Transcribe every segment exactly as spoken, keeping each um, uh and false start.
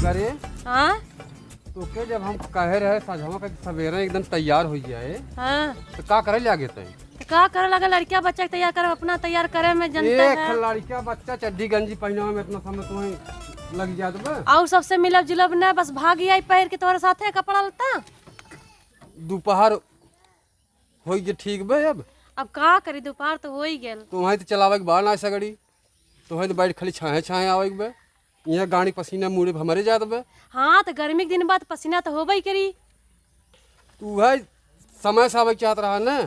अरे, हाँ? तोके जब हम कहे रहे साझवा के सवेरे एकदम तैयार हो जाए, हाँ। तो का करे लागे तै? तो का करे लगे, लड़किया बच्चा के तैयार करे, अपना तैयार करे में जनता एक है। लड़किया बच्चा चड्ढी गंजी पहनावे में इतना समय तुम्हें लग जात बा। और सबसे मिलब जुलब ना, बस भाग आई पहर के तोहरे साथे कपड़ा लत्ता। दोपहर होई जे ठीक बे अब। अब का करी, दोपहर तो होई गेल। तो वहीं तो चलावे के बा ना सगड़ी, तो वहीं तो बैठ खाली छाहे छाहे आवे के बे। यहाँ गाड़ी पसीना मुड़े हमरे जात बे। हाँ, तो गर्मी के दिन बाद पसीना तो होबे ही करी। तू है समय से आवे के चाहत रहा ना।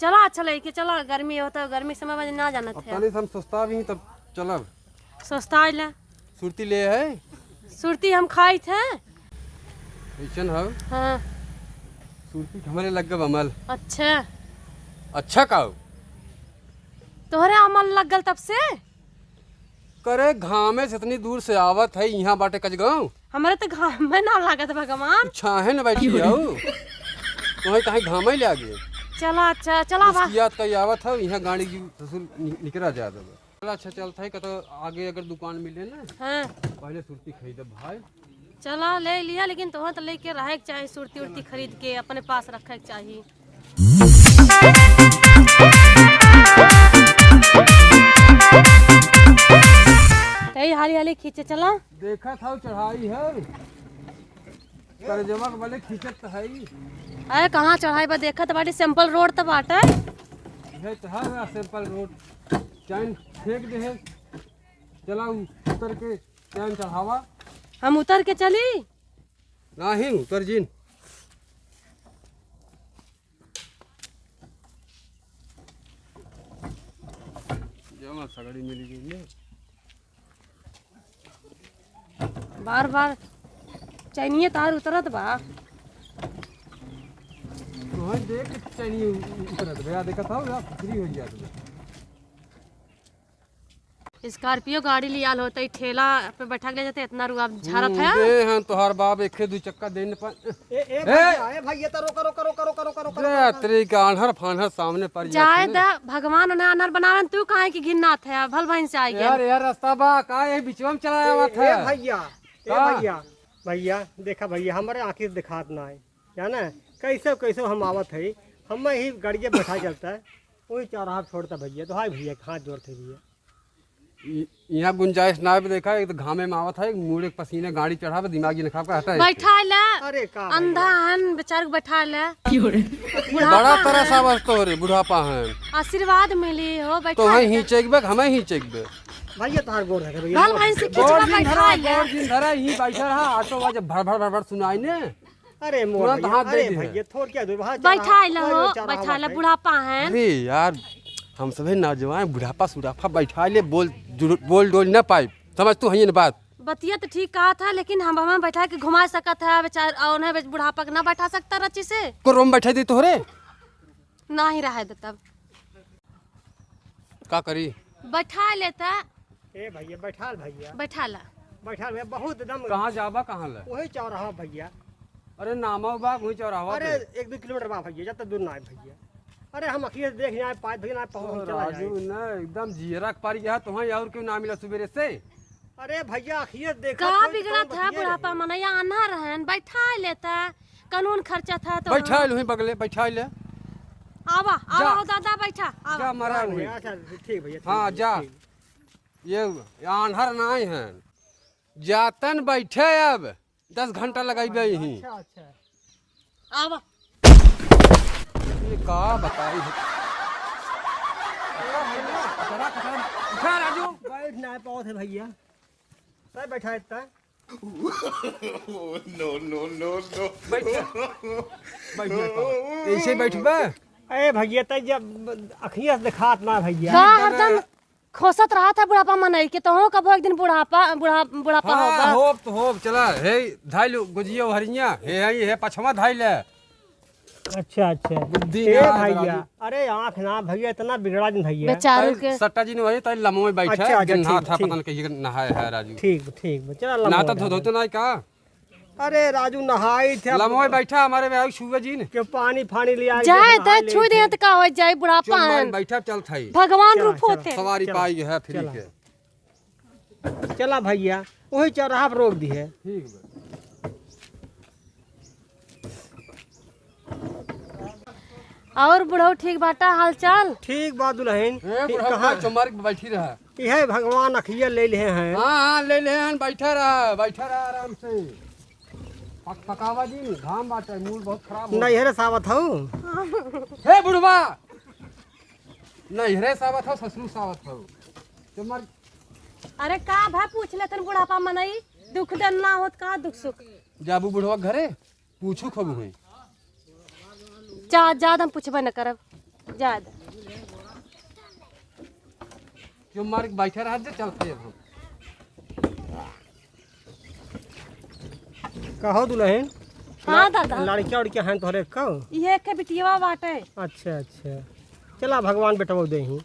चला, अच्छा लेके चला, गर्मी होता है, गर्मी के समय में ना जानत अब है। तनी से हम सस्ता भी तब चलब। सस्ता आइला। सुरती ले है? सुरती हम खाई थे। ऐसन हो? हाँ। सुरती हमरे लग गब अमल। अच्छा। अच्छा का हो? तोहरे अमल लग गल तब से? करे घामे से इतनी दूर से आवत है, यहाँ बाटे कचगाँव। हमरे तो घाम में ना लागत भगवान। तू छाहे न बैठी हो। तुम्हें कहीं घामे ले आगे। चला, अच्छा, चला बा। उसकी याद कहीं आवत है, यहाँ गाड़ी की ससुर नि-, निकरा जात है। चला, अच्छा, चलत है, कतो आगे अगर दुकान मिले ना, हाँ। पहले सुरती खरीदब भाई। चला, ले लिया, लेकिन तोहर तो लेके रहे के चाही, सुरती उरती खरीद के अपने पास रखे के चाही। तई हाली हाली खींचे चला। देखत हौ चढ़ाई है। करजवा के बले खींचत त हई। अरे कहाँ चढ़ाई बा, देखत बाटी sample road त बाटे। इहे त है sample road। चैन फेंक दे है। चला उतर के चैन चढ़ावा। हम उतर के चली? नाही उतर जिन। जमा सगड़ी मिल गई ने। बार बार चैनिये तार उतरत बा। तोहर देख के चैनिये उ-, उ-, उतरत बा। देखत हौ, या फ्री हो जात बा। Scorpio गाड़ी लियाल होत, ई ठेला पे बैठा के ले जाते, इतना रुआ झारत हम्म, है। दे हैं तोहार बाप, एक दुई चक्का देने पर। ए, ए, ए! भैया, ए, भैया, तो रोका, रोका, रोका। दे तेरी का आन्हर फान्हर सामने पड़ जाए जाते दा, भगवान उन्हें आन्हर बनावे, तू काहे की घिन्नात है, भल बहन से आए यार, गए। यार, रास्ता बा, का यही बिचवा में चला ए, आवत ए, है? भैया, ए, का? भैया, भैया, देखा भैया, हमारे आँखी से दिखात ना है, जाना? कैसे, कैसे हम आवत है, हम ही गाड़िया बैठा चलता है, वही चौराहा छोड़ता भैया, तो हाय भैया, हाथ जोड़ते भैया। इ-, यहाँ गुंजाइश ना भी देखा, एक तो घामे में आवत है, मुड़े के पसीने गाड़ी चढ़ावे, दिमाग ये खराब कर हटा है। बैठा ले। अरे का अंधा भैया? हन, बेचारे को बैठा ले। क्यों रे? बुढ़ापा बड़ा तरह है। सा अवस्था हो रे, बुढ़ापा है। आशीर्वाद मिली हो, बैठा तो वहीं ले। ही चेक बे, हमें ही चेक बे। भैया तोहार गोड़ है भैया, भल गोड़ भाई है। से गोड़ खींचवा दिन बैठा धरा, ले। गोड़ दिन धरा, यहीं बैठा रहा, ऑटो वाजे भड़ भड़ भड़ भड़ सुनाई ने। अरे मोर तुरंत भैया, हाथ दे अरे दी है। भैया, थोड़ क्या दूर, वहाँ बैठा चढ़ा, ले वहाँ हो, चढ़ा बैठा हुआ ले, है। बुढ़ापा है। अरे यार, हम सभी नौजवान बुढ़ापा सुढ़ापा बैठा ले, बोल जुड़-, बोल डोल न पाए, समझ तू है ये बात। बतिया तो ठीक कहा था, लेकिन हम हमें बैठा के घुमा सकत है बेचार, और उन्हें बेच-, बुढ़ापा के ना बैठा सकता रची से। को रोम बैठा दी तोहरे? ना ही रहे दे तब। का करी? बैठा लेता। ए भैया, बैठाल भैया। बैठाला। बैठाल भैया, बहुत एकदम कहाँ जाबा, कहाँ ले? वही चौराहा भैया। अरे नामा बा, वही चौराहा अरे पे। एक दो किलोमीटर बा भैया, ज्यादा दूर ना है भैया। अरे हम अखिए से देख जाए, पाँच भैया ना पहुँच, ओ हम चला राजू, जाए। ना एकदम जियरा के पारी है, तुम्हें और क्यों ना मिला सुबेरे से? अरे भैया, अखिए से देखा का कोई बिगड़ा कौन था भैया बुढ़ापा है? मनैया आन्हा रहन, बैठा लेता, कानून खर्चा था तो बैठा ले वहीं बगले, बैठा ले। आवा, आवा जा। हो दादा, बैठा, आवा। जा मरा हाँ वहीं। भैया, अच्छा, ठीक भैया, ठीक हाँ, भैया, जा। ठीक। ये आन्हर नाई हैं, जातन बैठे अब, दस घंटा लगाइबे यहीं। अच्छा, अच्छा। आवा। ये का बताई है? उठा राजू। बैठ ना पावत है भैया, सब बैठा इतना। No, no, no, no। बैठ। बैठ, बैठ। ऐसे बैठबा? अरे भैया, तै जब अखिया से दिखात ना भैया। का हरदम खोसत रहत है बुढ़ापा मनई के, तोहूँ कबो एक दिन बुढ़ापा, बुढ़ा-, बुढ़ापा हाँ, होगा। होब तो होब, चला, हे, धाई लू, गुजिया हरिया, हे, हे, हे, पछवा धाई ले। अच्छा, अच्छा। बुद्धि ए ना है भैया, राजू। अरे आँख ना भैया, इतना बिगड़ा दिन भैया। बेचारू तै के। सट्टा जी ने वही, तै लमो में बैठा, अच्छा, अच्छा, गिन्हा ठीक, था, ठीक। पता नहीं कहीं नहाए है राजू। ठीक, ठीक, चला ना लमो तो में धो-, धोते नहीं का? अरे राजू, नहाई थे। लमोय बैठा हमारे में, आउ छुए जीन। के पानी फानी लिया के जाए नहा दे, ले छुई दे थे। त का हो जाई बुढ़ापा चल, मार है। बैठा, चल थाई। भगवान चला, रूप चला। होते। सवारी चला। पाई है फ्री चला। के। चला भैया, वही चौराहा पर रोक दी है। ठीक बा। और बुढ़ऊ ठीक बाटा हालचाल? ठीक बा दुल्हन। ए, ठीक, बुढ़ऊ कहाँ? का चुमार के बैठी रहा। इहे भगवान अखिया ले ले हैं। हाँ, हाँ, ले ले हैं, बैठा रहा, बैठा रहा आराम से। पक-, पकावा जी, घाम बाटे, मूड बहुत खराब हो। नैहरे सावत हऊ? हे बुढ़वा, नैहरे सावत हऊ, ससुर सावत हऊ। चुमार। अरे का भा पूछ लेतन बुढ़ापा मनई, दुख दन ना होत का दुख सुख। जाबू बुढ़वा घरे? पूछू खबू है। जा, जा, हम पूछबे न करब। जा दे। क्यों मार के बैठे रह जे, चल खाए अब हम। कहो दुल्हन, हाँ ला-, दादा। लड़किया उड़किया हैं तोहरे कहो? ये एक बिटियावा बाटे। अच्छा, अच्छा। चला भगवान बेटवा दे ही।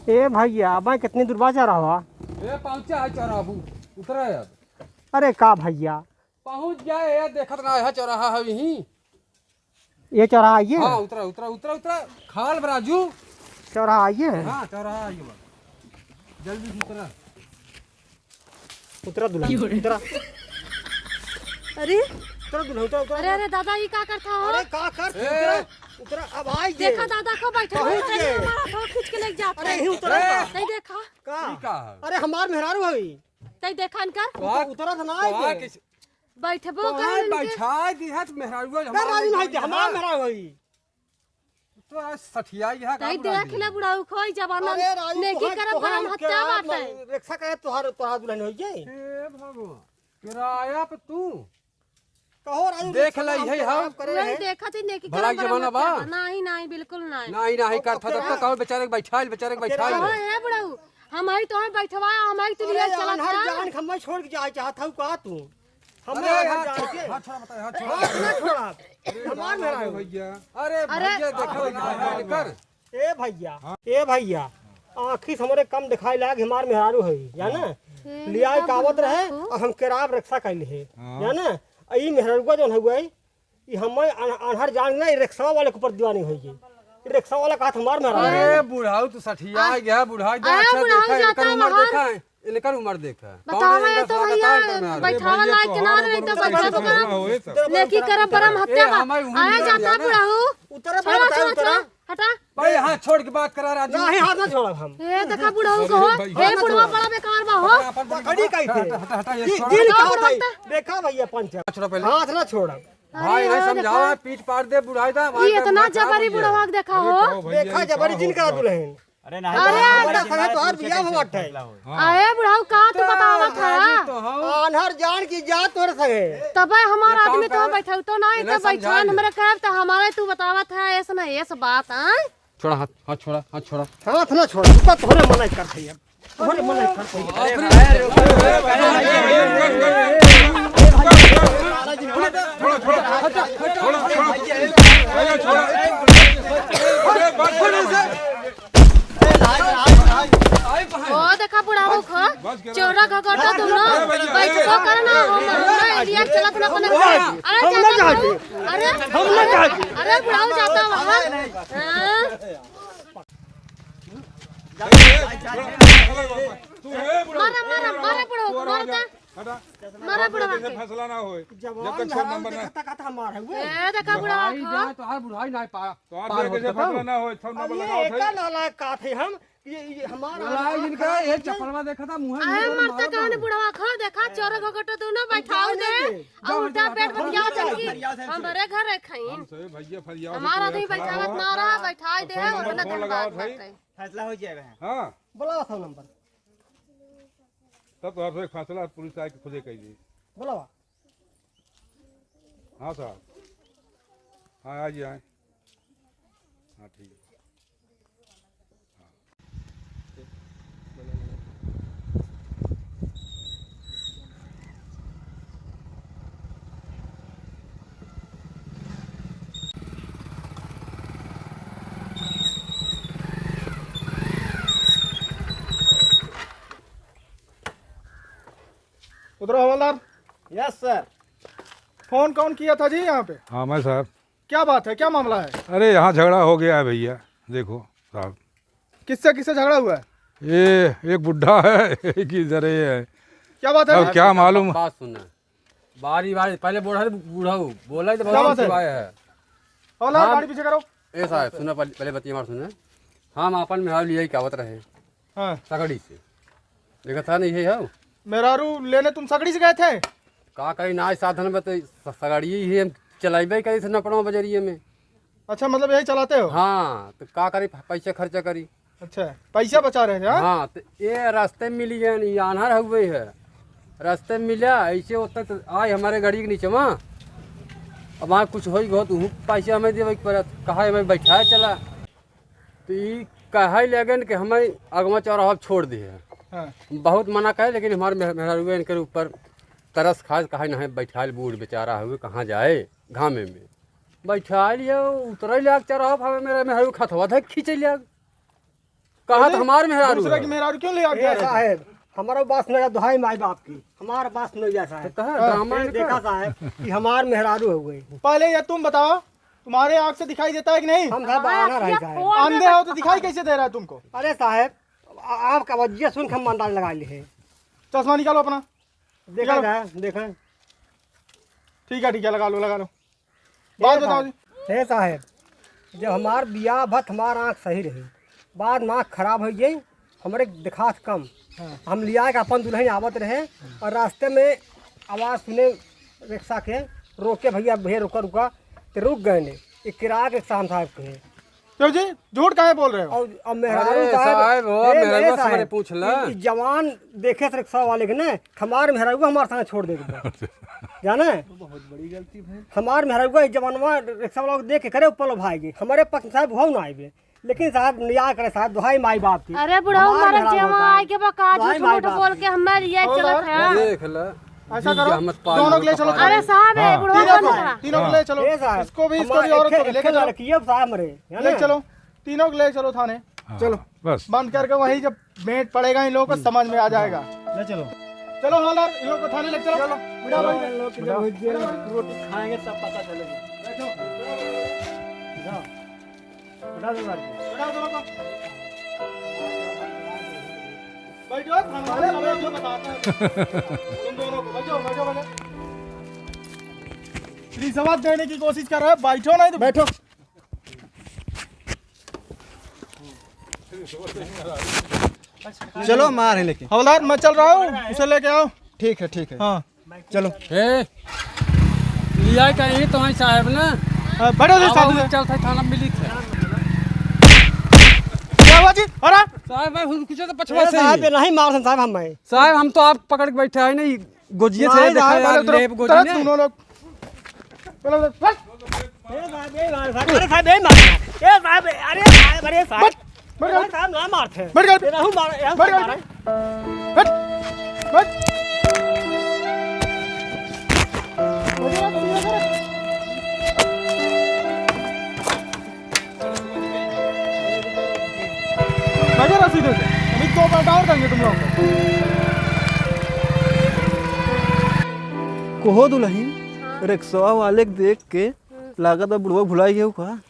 ए भैया, अब कितनी दूर बा चौराहा? ए, पहुँचा है चौराहा, उतरा है अब। अरे का भैया? पहुँच गया है, देखत ना है चौराहा है यहीं। ये चौराहा आइए? हाँ, उतरा, उतरा, उतरा, उतरा। खाल बराजू। चौराहा आइए? हाँ, चौराहा आइए बा। जल्दी से उतरा। उतरा दुल्हन, उतरा। अरे? उतरा दुल्हन, उतरा, उतरा, अरे, उतरा। अरे दादा, ई का करता हो? अरे का कर, ए! उतरा, उतरा, अब आई देखा ये। दादा को बैठे पहुँच बैठे गए। हमारा थोड़ा खींच के लेके जाता अरे, है। यहीं उतरा ए! का? तई देखा। का? ई का है? अरे हमार मेहरारू हई। तई देखा इनकर। तोहार, उतरा तो ना आई तोहार के। किस-, बैठबो तोहार कर इनके। बैठा दी है तो मेहरारू ना हमार राजू नहीं दे, हमार मेहरारू हई। तो आज सठियाई है का तई बुढ़ा देख जी? ले बुढ़ऊ, खोई जमाना अरे राजू, नेकी तोहार, करब तोहार बरम हम हत्या क्या बाटे। रिक्शा का है, तोहार, तोहार दुल्हन होई जाई। हे भगवान, किराया पे तू? कहो राजू, देख रिक्शा ले, हम है, खराब हाँ। करे नहीं हैं। देखा थी नेकी भला करब बरम जमाना हत्या बा? बा। नहीं, नहीं, बिल्कुल नहीं। नहीं, नहीं, अब करता क्या तब तो है? कहो बेचारे के बैठाइल, बेचारे के अब क्या बैठाइल। कहो, हे बुढ़ऊ, हम आई तो हम बैठवाया, हम आई तो अरे लिए चला आन्हर था। जान के हमें छोड़ के जाए चाहत हऊ का तू? हमें अरे आन्हर यार, जान के। हाथ छोड़ा, बता, हाथ छोड़ा। हाथ ना छोड़ा। अरे हमार बाप रे मेहरारू। भैया। अरे अरे। भैया, देखो ना, कर। ए भैया, हाँ। ए भैया, आँखी से हमरे कम दिखाई लाग, हमार मेहरारू है, जाना? हे, लियाई का आवत रहे, बाबू। और हम केराब रिक्शा कइले है, हाँ। जाना? आ ई मेहरारुआ जौन हउए, ई हमें अन-, अनहर जान ना, ई रिक्शा वाले के ऊपर दीवानी होई गई। ई रिक्शा वाला कहत हमार मेहरारू है। अरे बुढ़ाऊ, तू सठिया आ, गया, बुढ़ाऊ, आ, अच्छा बुढ़ाऊ देखा, जाता इनकर उम्र वहाँ। देखा है। इनकर उम्र देखा। बतावा कौन ये तो इनकर भैया, बतावा इनकर उम्र। बैठावा अरे भैया, लायक किनारे तोहरो एकदम बड़ा बैठा तो करो। ना होए सब। नेकी करब बरम हत्या ए, बा। हमारी उम्र आया नहीं जाता है ना। बुढ़ऊ। उतरा छोड़ा, बता, छोड़ा, उतरा। छोड़ा, हटा। भाई, हाथ छोड़ के बात करा राजू। नहीं, हाथ ना छोड़ब हम। ए, देखा बुढ़ऊ को हो। अरे भैया। ए, बुढ़वा बड़ा बेकार बा हो। अपन पकड़ी कहीं थे। हटा, हटा, हटा, ये ये छोड़। दिल हटा, का बुढ़वा भाई? तो। देखा भैया पंच। छोड़ा पहले। हाथ ना छोड़ब। भाई, अरे, ये देखा। समझावा, पीट पाड़ दे, बुढ़ाई दा, ये इतना जबरी बुढ़वा के देखा हो। देखा जबरी जिन करा दुल्हन। अरे नहीं, अरे, तो हमारे हमारे संगे तोहार बियाह हुआ है। हाँ। अरे बुढ़ऊ का तू तो बतावत है? राजी तो हूँ। आन्हर जान की जात तोरे संगे। तबे हमार आदमी तो बैठल तो नहीं, तो बैठल हमरे कहब तो हमारे तू बतावत है, ऐसा नहीं, ऐसा बात, हाँ? छोड़ा हाथ, हाथ छोड़ा, हाथ छोड़ा। हाथ ना छोड़ा, तू तो तोहरे मना कर भैया। तोहरे मना कर भैया। ओ देखा बुढ़ाऊ खो, चौरा घगोटा दोनों बैठबो करना, हम ना लिया चलत ना अपने। अरे हम ना जाता जाके। तू। अरे, हम ना जाके। अरे बुढ़ाऊ जाता वहाँ। हाँ। मारा, मारा, मारा बुढ़ाऊ, मारा ता। हटा। मारा बुढ़वा के। फैसला ना होए। जब तक फोन नंबर ना। देखता कहता हमार है वो। ए, देखा बुढ़वा भाई, को। जा, तोहार बुढ़ाई ना पा-, तोहार पार देख के होता फैसला ना। ना होए, फोन नंबर अरे, लगाओ एका भाई। नालायक का थे हम, ये, ये हमारा बुढ़ाई आवाज जिनका, खराब ये है। चप्पलवा देखा था, मुँह अरे, में मरते मारो कहने ना। बुढ़वा खो, देखा, चोर घोघटो दोनों बैठाओ दे, जाओ, और उल्टा जाओ, पेट जाओ, बतिया जाओ, चल की। जाओ, जाओ, हमरे घर है खाइन। हम सभी भैया फरियाव से हमारा पूरा नहीं खड़ा बैठावत हुआ। ना रहा, बैठाई दे, फोन नंबर उतना फोन लगाओ धनबाद भाई। बाटे। फैसला हो जाएगा। हाँ। बुलाओ फोन नंबर। तब तो आपसे एक फैसला पुलिस आके खुदे कह दी। बोलो। हाँ साहब। हाँ, आ जाए। हाँ, ठीक है। उतरो हवलदार। यस सर। फोन कौन किया था जी यहाँ पे? हाँ, मैं साहब। क्या बात है, क्या मामला है? अरे, यहाँ झगड़ा हो गया है भैया। देखो साहब। किससे, किससे झगड़ा हुआ है? ये एक बुढ़ा है, एक इधर ये है। क्या बात है? अब क्या मालूम? बात सुनना। बारी बारी, पहले बूढ़ा, बूढ़ा हो, बोला ही तो क्या बहुत बात है? सिवाय है। हवलदार, हम गाड़ी पीछे करो। ए साहब, सुनो, पहले, पहले बतिया हमार सुनो। हम आपन मेहरारू लियाई के आवत रहे। हाँ। सगड़ी से। देखा था नहीं है, हो? मेहरारू लेने तुम सगड़ी से गए थे? का करी, ना साधन में तो स-, सगड़ी ही हम चलाइबे करी से नपड़वा बजरिए में। अच्छा, मतलब यही चलाते हो? हाँ, तो का करी, प-, पैसा खर्चा करी। अच्छा, पैसा बचा रहे थे, हाँ? हाँ, तो ये रास्ते में मिली गए, ये आन्हर हुए है, रास्ते में मिला, ऐसे होता तो आए हमारे गाड़ी के नीचे वहाँ। अब वहाँ कुछ होई गो, तो ऊ पैसा हमें देवे के पड़त, कहा हमें बैठाए चला। तो ई कहे लगन कि हमें अगवा चौराहा छोड़ दिए। हाँ। बहुत मना करे, लेकिन हमारे मेह-, मेहरारू इनके ऊपर तरस खाए, कहा नहीं, बैठाल बूढ़ बेचारा हुए, कहाँ जाए घामे में। बैठाल ये उतरे लाग चौराहा, हमें मेरा मेहरारू खतवा धक खींचे लाग। कहा तो अरे, हमार मेहरारू दूसरा है। की मेहरारू क्यों ले आके ए आ रहे थे? साहेब, हमारा बात सुना, दुहाई माई बाप की, हमार बात सुन जा साहेब। तो कहा, हाँ। ड्रामा ए, इनका। देखा साहेब कि हमार मेहरारू हो गई। पहले ये तुम बताओ, तुम्हारे आँख से दिखाई देता है कि नहीं? हम साहेब हाँ, आना रही साहेब। अंधे हो तो दिखाई कैसे दे रहा है तुमको? अरे साहेब, आ-, आपका वजिया सुन के हम अंदाज लगा लिए हैं। चश्मा निकालो अपना। देखा निकालो। जाए, देखा। ठीक है, ठीक है, लगा लो, लगा लो। बात ए बताओ साहेब, जी। हे साहेब, जब हमार बियाह भत हमार आँख सही रही, बाद में आँख खराब हो गई, हमरे देखात कम। हाँ। हम लिया के अपन दुल्हन आवत रहे और रास्ते में आवाज़ सुने रिक्शा के, "रोके भैया, भैया रुका, रुका।" ते रुक गए ने। एक किराया के रिक्शा हम साहब के। क्यों जी, झूठ काहे बोल रहे हो? और, और मेहरारू अरे साहब, साहब हो, ए, मेहरारू ए से साहब, हमरे पूछ ला। ई, ई जवान देखे से रिक्शा वाले के ने, हमार मेहरारू हमार संग छोड़ दे के बा। जाने? बहुत बड़ी गलती भाई। हमार मेहरारू का ई जवानवा रिक्शा वाला को देख के करे ऊपर लो भाई के। हमारे पक्ष साहब हो ना आइबे। लेकिन साहब, निया करे साहब, दुहाई माई बाप की। अरे बुढ़ऊ, हमार हमारा मेहरारू जेवा होता है। आए के बा, का दुहाई झूठ माई मूठ बाप बोल की। के हमार ये और चलत है। देख ला। ऐसा करो, दोनों के ले चलो। अरे साहब, ए हाँ। बुढ़ऊ तीनों बंद को, करा। तीनों के ले चलो। ए साहब, इसको भी, इसको भी, हमारे औरत को भी एक, लेके एक चलो। लड़की है साहब हमारे, है ना? ले चलो, तीनों को ले चलो थाने। हाँ, चलो। बस। बंद करके वहीं जब भेंट पड़ेगा इन लोगों को समझ में आ जाएगा। ले चलो। चलो हवलदार, इन लोगों को थाने ले चलो। चलो। बुढ़ा भाई। इन लोग की जब रोटी खाएंगे तब पता चलेगा। बैठो। जाओ। उठा दो गाड़ी। उठा दो, उठा दो। बैठो, थाने वाले हमें जो बताते हैं। तुम दोनों को, बैठो, बैठो, बैठो। रिश्वत देने की कोशिश कर रहे हो, बैठो नहीं तो बैठो। चलो, मार है लेके। हवलदार, मैं चल रहा हूँ, उसे लेके आओ। ठीक है, ठीक है। हाँ। चलो। ए, लिया का ये तो है साहब ना। हाँ, बैठो जी, अब साथ हम में। चलते थाना मिली थे। क्या हुआ जी? अरे? साहब, मैं कुछ तो पछवा ए, से साहब, ही। ये नहीं मार साहब हम भाई। साहब, हम तो आप पकड़ के बैठे हैं नहीं, गोजिए से नहीं, देखा साहब, यार, पहले उतरो, लेब गोजी उतरो ने। दोनों लोग। पहले उतरो, बस। ए साहब, ए साहब, अरे साहब, ए मार। ए साहब, अरे साहब, अरे साहब। बस। बैठ, अरे बैठ। साहब, ना मारते। बैठ, बैठ। तेरा हूँ मार, यहाँ बैठ, मारा। बैठ। बैठ। बैठो ना सीधे से। अभी दो मिनट और देंगे तुम लोगों को। कोहो दुलहिन, हाँ। रिक्शवा वाले के देख के हम्म। लागत बा बुढ़वा भुलाई गयो का?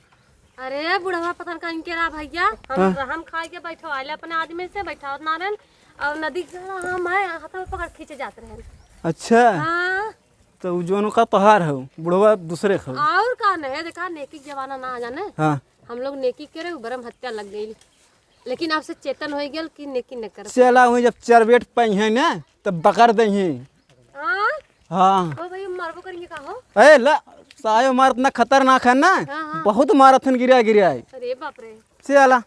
अरे बुढ़वा पता न कहीं के रहा भैया, हम हाँ। रहन खाए के बैठवाले अपने आदमी से, बैठावत ना रहन, और नदी के हम है, हाथ में पकड़ खींचे जात रहन। अच्छा। हाँ। तो उ जोन का तोहार हो, बुढ़वा दूसरे हो। और का न है, देखा नेकी के जमाना ना आ जाने। हाँ। हम लोग नेकी करे, उ बरम हत्या लग गई। लेकिन आपसे चेतन हो गया कि नेकी न कर। चला हुई जब चरबेट पाई है ना, तब बकर दे हैं। हाँ? हाँ। ओ भाई, मारबो करेंगे का हो? ए, ला, साहेब हमार इतना खतरनाक है ना, हाँ, हाँ। बहुत मारत हन गिरा गिरा है। अरे बाप रे। चला।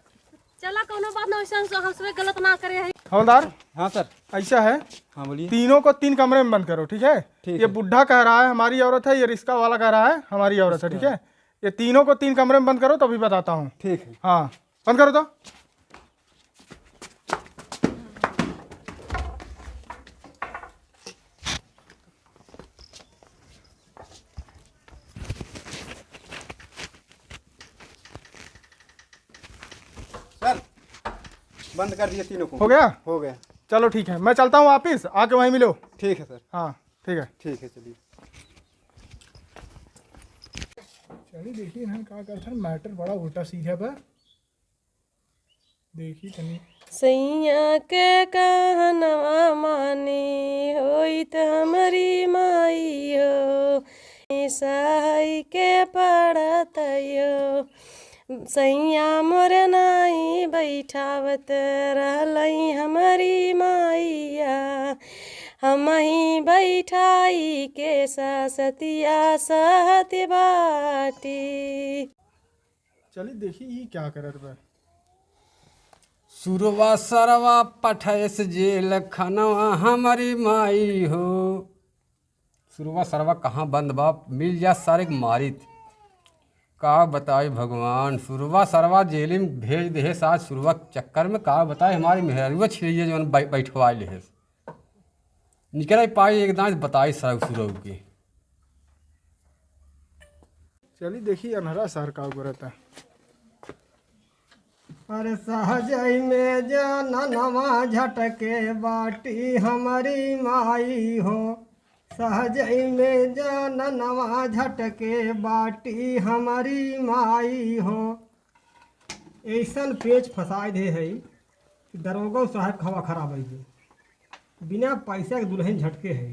चला, कौनो बात ना, वैसे हम, हम सब गलत ना करे है। हवलदार। हाँ सर। ऐसा है, हाँ बोलिए। तीनों को तीन कमरे में बंद करो, ठीक है? ठीक ये है। बुढ़ा कह रहा है हमारी औरत है, ये रिक्शा वाला कह रहा है हमारी औरत है, ठीक है? ये तीनों को तीन कमरे में बंद करो, तभी बताता हूँ। ठीक है। हाँ, बंद करो तो। सर, बंद कर दिए तीनों को। हो गया? हो गया। चलो ठीक है, मैं चलता हूँ वापिस, आके वहीं मिलो। ठीक है सर। हाँ, ठीक है। ठीक है, चलिए। चलिए देखिए ना, का करत हन, matter बड़ा उल्टा सीधा बा। देखी तनी। सैया के कहनवा मानी होइत हमरी माई हो, सही के पड़त हो। सैया मोर नाई बैठावत रहलई हमरी माइया, हमही बैठाई के ससतिया सहत बाटी। चली देखी ई क्या करत बा। सुरवा सरवा पठैस जेल खनवा हमरी माई हो। सुरवा सरवा कहाँ बंद बा, मिल जा सारे के मारित। का बताई भगवान, सुरवा सरवा जेल में भेज देहे साथ सुरवा के चक्कर में। का बताई, हमारी मेहरुआ छिड़िए जौन बै-, बैठवा लेहे। निकल पाई एक दांत बताई सरव सुरव के। चली देखी अन्हरा सार का करता। अरे सहजई में जाननवा झटके बाटी हमरी माई हो, सहजई में जाननवा झटके बाटी हमरी माई हो। ऐसन पेच फंसाए दे है कि दरोगा साहब के हवा खराब है, बिना पैसा के दुल्हन झटके है।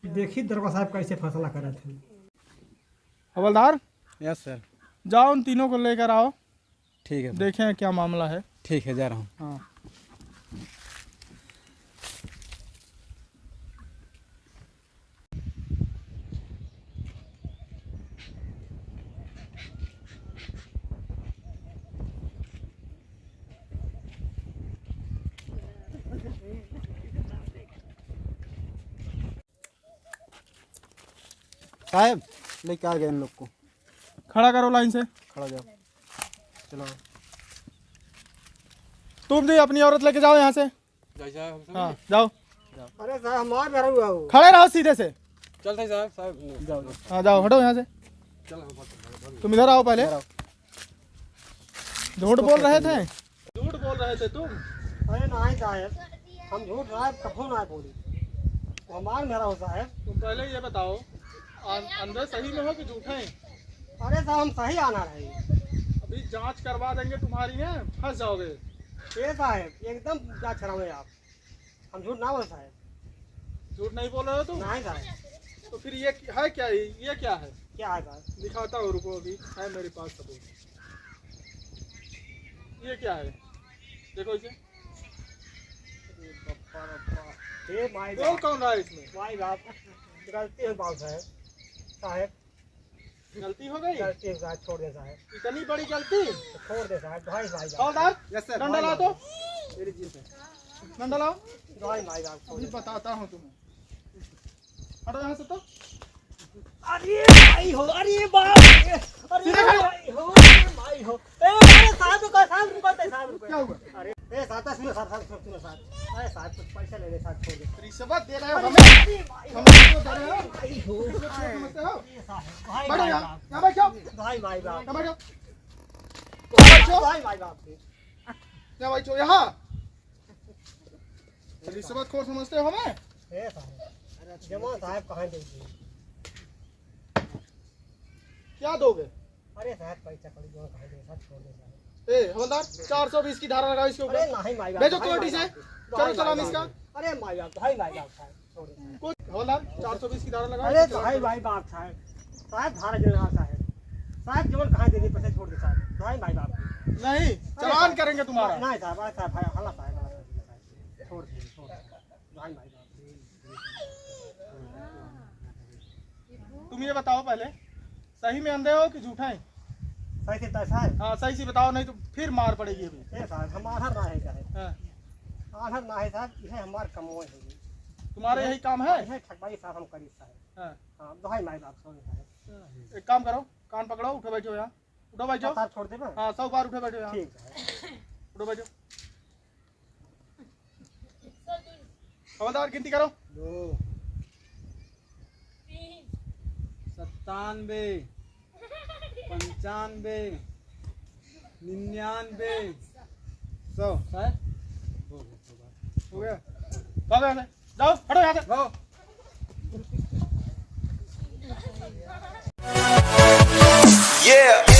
देखी दरोगा साहब कैसे फैसला करत हैं। हवलदार, यस सर। जाओ उन तीनों को लेकर आओ। ठीक है सर। देखें क्या मामला है। ठीक है, जा रहा हूँ। हाँ। साहब, लेके आ गए इन लोग को। खड़ा करो लाइन से। खड़ा जाओ। चलो। तुम भी अपनी औरत लेके जाओ यहाँ से। जाओ साहब, हम सब हाँ, नहीं। जाओ। अरे साहब, हमार घर हुआ हो। खड़े रहो सीधे से। चल साहब, साहब, जाओ, जाओ। हाँ, जाओ, हटो यहाँ से। चल, हम बात कर रहे हैं। तुम इधर आओ पहले। इधर आओ। झूठ बोल रहे थे। झूठ बोल रहे थे तुम? अरे नहीं साहब, हम झूठ ना कभो ना बोली। वो हमार मेहरा हो साहब। तुम पहले ये बताओ, अन-, अंदर सही में हो कि झूठे? अरे साहब, हम सही आना रहे। अभी जांच करवा देंगे तुम्हारी, हैं, फंस जाओगे। ये साहब, एकदम जांच करावे आप। हम झूठ ना बोले साहब। झूठ नहीं बोल रहे हो तुम? नहीं साहब। तो फिर ये है क्या? ये क्या है? क्या है साहब? दिखाता हूँ, रुको, अभी है मेरे पास सबूत। ये क्या है? देखो इसे। अरे बप्पा, बप्पा। हे माई बोल, बाप। कौन रहा है इसमें? माई बाप। गलती हो बाप साहब। साहब। गलती हो गई? गलती हो गई, छोड़ दे साहब। इतनी बड़ी गलती? तो छोड़ दे साहब, भाई, भाई, भाई। हवलदार, यस सर। डंडा लाओ तो। मेरी जीप है। डंडा लाओ। भाई, भाई, भाई, छोड़ अभी दे। बताता हूँ तुम्हें। हटो यहाँ से तो। अरे भाई हो, अरे बाप रे, अरे सीधे खड़े। भाई हो, अरे भाई हो। ए, अरे साहब रुको, साहब रुको, साहब रुको। क्या हुआ? अरे, ए, साहब, सुनो, साहब, साहब, सुनो, सुनो, साहब। अरे, साहब, कुछ पैसा ले ले, साहब, छोड़ दे। रिश्वत दे रहे हो अरे, हमें? अरे, भाई, हम लोग को दे रहे हो? भाई, हो। रिश्वत क्यों समझते हो? अरे, साहब, भाई, बैठो भाई, यहाँ, बाप। यहाँ बैठो। भाई, भाई, बाप। यहाँ बैठो। भाई, भाई, बाप रे। यहाँ बैठो, यहाँ। रिश्वत खोर समझते हो हमें? ए, साहब, जमा साहब कहाँ दे दिए? क्या दोगे? अरे साहब, पैसा कौड़ी जो कहे दे, सब छोड़ दे साहब। ए, हवलदार, चार सौ बीस की धारा लगाओ इसके ऊपर। अरे नहीं माई बाप, भेजो भाई कोर्ट माई इसे। बाप। करो भाई चालान माई इसका। बाप। अरे माई बाप, भाई माई बाप साहब, छोड़ दे साहब। कोई हवलदार, चार सौ बीस की धारा लगाओ अरे इसके। भाई माई बाप साहब, साहब धारा जो लगा साहब, साहब जो कहे दे दे, पैसा छोड़ दे साहब, भाई माई बाप। नहीं, अरे चालान साहब, करेंगे तुम्हारा। नहीं साहब, अरे साहब, भाई, हल्ला साहब, हल्ला साहब, छोड़ दे, छोड़ दे, भाई माई बाप। तुम ये बताओ पहले, सही में अंधे हो कि झूठे हैं? सही से बताओ साहब। हाँ, सही से बताओ, नहीं तो फिर मार पड़ेगी अभी। ए साहब, हम आन्हर ना है साहब। हाँ। आन्हर ना है साहब, यह हमार कमोय है। तुम्हारे यही काम है? यह ठगबाजी साहब हम करी साहब। हाँ। हाँ, दोहाई माई बाप, sorry साहब। एक काम करो, कान पकड़ो, उठो बैठो यहाँ। उठो बैठो। साहब छोड़ देबे? हाँ, सौ बार उठो बैठो यहाँ। ठीक है। उठो बैठो। हवलदार, गिनती करो। दो। सत्तानबे, पंचानबे, निन्यानबे, सौ। सर? हो गया। हो गया? जाओ, हटो यहाँ से। जाओ। Yeah।